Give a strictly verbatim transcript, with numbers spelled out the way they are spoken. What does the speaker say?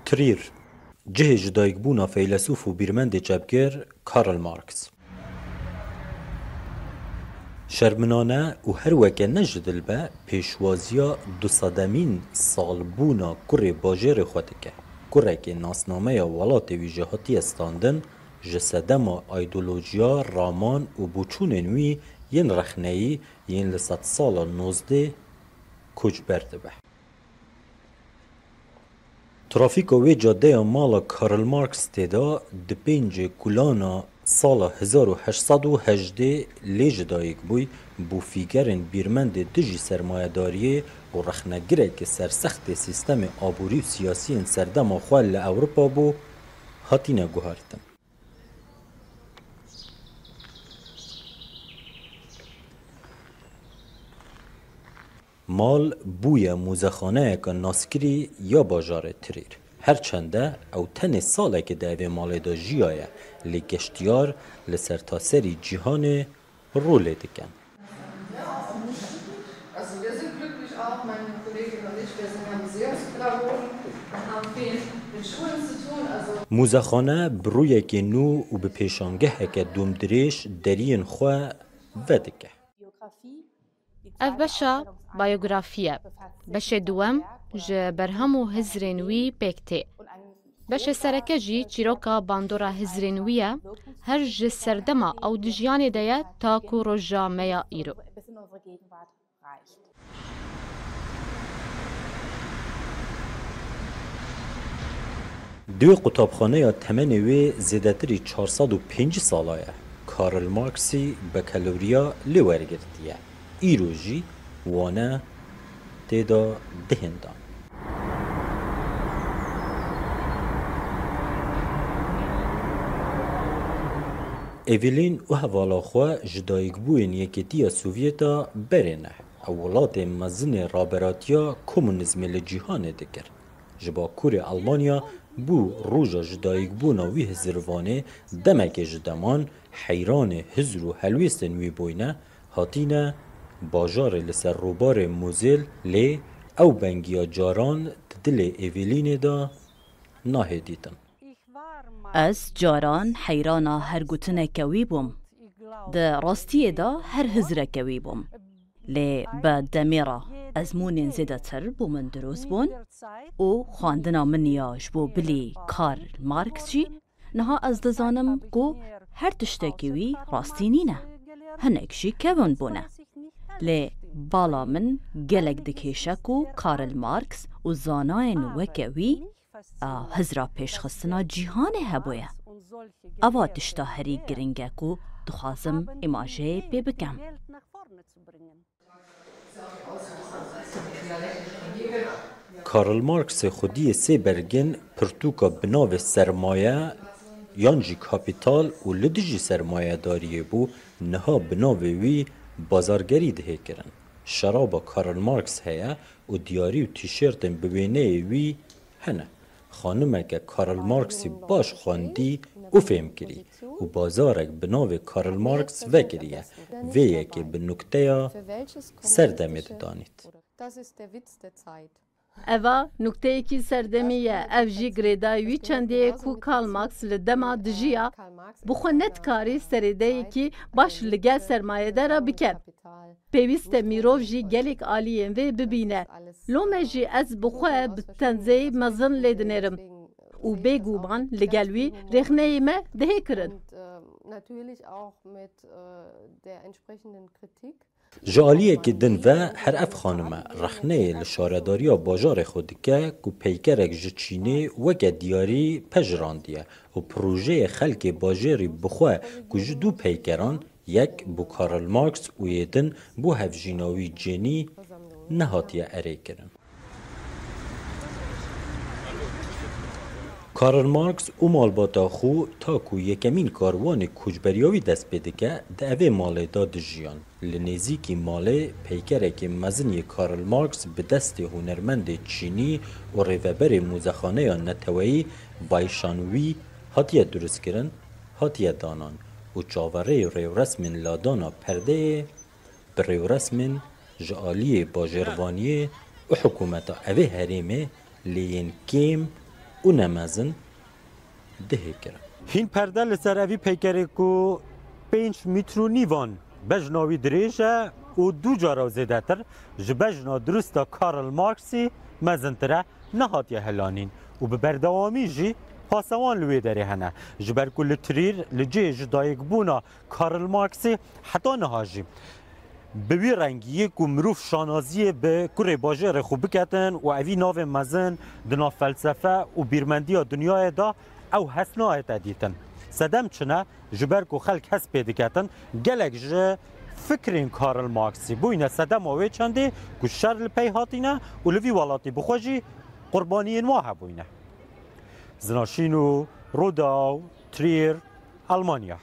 Trîr, cihê ji dayikbûna feylesûf û bîrmendê çepgir Karl Marx. Şerminane û her weke ne ji dil be, pêşwaziya du sedemîn salbûna kurê bajêrê xwe dike. Kurekê nasnameya welatê wî jî hatiye standin, ji sedema aydolojiya, raman û boçûnên wî yên rexneyî yên li sedsala nozdeh koçber dibe. Trafîka wê cadeya mala Karl Marx tê de di pêncê Gulana sala hezar û heşt sed û hejdeh lê ji dayik bûy, bû fîgerên bîrmendê dijî sermayedariyê û rexnegireke sersext ê sîstemê aborî û siyasî yên serdema xwe li Ewropa bû, hatine guhertin. Mal bûye mûzexaneyeke naskirî ya bajarê Trîr. Her çende ew tenê salekê di evê malê de jiyaye, lê geştiyar li sertaserî cîhanê rû lê dikin. Also wir sind glücklich auch, meine Kollegin und ich, wir sind ja Museumspädagogen und haben viel mit Schulen zu tun. Also Mûzexane bi rûyekê nû û bi pêşangeheke domdirêj deriyên xwe vedike. Ev beşa bayografî ye. Beşê duwem ji berhem û hizrên wî pêk tê. Beşê sereke jî çîroka bandora hizrên wî ye, her ji serdema ew di jiyanê de ye ta ku roja me ya îro. Divê qutabxaneya temenê wê zêdetirî çar sed û pêncî sala ye. Karl Marxî bakaloriya lê wergirtiye. Îro jî wane tê de dihindan. Evelyn û hevala xwe ji dayikbûyên Yekêtiya Sovyeta berê ne. Ew welatê mezinê raberatiya komunîzmê li cîhanê dikir. Ji bakurê Elmanya bû roja ji dayikbûna wî hizirvanê demekê ji deman heyranê hizr û helwêstên wî bûyne, hatîne bajarê li ser rûbarê Mozêl, lê ew bengiya caran di dilê Evelînê de nahê dîtin. Ez caran heyrana her gotineke wî bûm. Di rastiyê de her hizreke wî bûm. Lê bi demê re ezmûnên zêdetir bo min dirust bûn û xwendina min ya ji bo bilî Karl Marx jî, niha ez dizanim ku her tiştekî wî rastî nîne. Hinek jî kevin bûne. Lê bala min gelek dikêşe ku Karl Marx û zanayên weke wî a hizra pêşxistina cîhanê hebûye. Ava tişta herî giring e ku dixwazim îmajeyê pê bikem. Karl Marxê xwediyê sê bergên pirtûka bi navê Sermaye yan jî Kapîtal û li dijî sermayedariyê bû, niha bi navê wî bazargerî dihê kirin. Şeraba Karl Marx heye û diyarî û tîşêrtên bi wêneyê wî hene. Xanimeke Karl Marxî baş xwendî û fêhm kirî û bazarek bi navê Karl Marx vekiriye. Vê yekê bi nukteya serdemê didanît. Eva nukteyekî serdemî ye. Ev jî girêdayî wî çendê ye ku Karl Marx li dema dijiya, bi xwe nedikarî serêdeyekî baş li gel sermayedara bike. Pêwîst e mirov jî gelek aliyên vê bibîne. Lome jî ez bi xwe bi tenzeyê mezin lê dinêrim û bêguman li gel wî rêxneyê me dihê kirin. Ji aliyekî din ve her ev xanime rexneyê li şaredariya bajarê xwe dike ku peykerek ji Çînê weke diyarî pejirandiye û projeyê xelkê bajêrî bi xwe ku ji du peykeran, yek bo Karl Marx û yê din bo hevjîna wî Jenî, nehatiye erêkirin. Karl Marx û malbata xwe ta ku yekemîn karwanê koçberiya wî dest pê dike, di evê malê de dijiyan. Li nêzîkî malê peykerekê mezin yê Karl Marx bi destê hunermendê Çînî û rêveberê mûzexaneya neteweyî Bayshan Wî hatiye dirustkirin, hatiye danan û çaverêyî rêwresmên ladana perdeyê bi rêwresmên ji aliyê bajêrvaniyê û hikûmeta evê herêmê lê yên kêm û ne mezin dihê kirin. Hîn perde li ser evî peykerê ku pênc mîtr û nîvan bejna wî dirêj e û du cara zêdetir ji bejna durust a Karl Marxî mezintir e, nehatiye hilanîn û bi berdewamî jî pasewan li wê derê hene. Ji ber ku li Trîr li cihê ji dayikbûna Karl Marxî heta niha jî bi wî rengiyê ku mirov şanaziyê bi kurê bajêrê xwe biketin û evî navên mezin di nav felsefe û bîrmendiya dinyayê de ew hes nahête dîtin. Sedem çi ne? Ji ber ku xelk hes pê diketin, gelek ji fikrên Karl Marxî bûyne sedema wê çendê ku şer li pey hatîne û li vî welatî bi xwe jî qurbaniyên wa hebûyne. Zinaşîn û Rûdaw, Trîr, Almanya.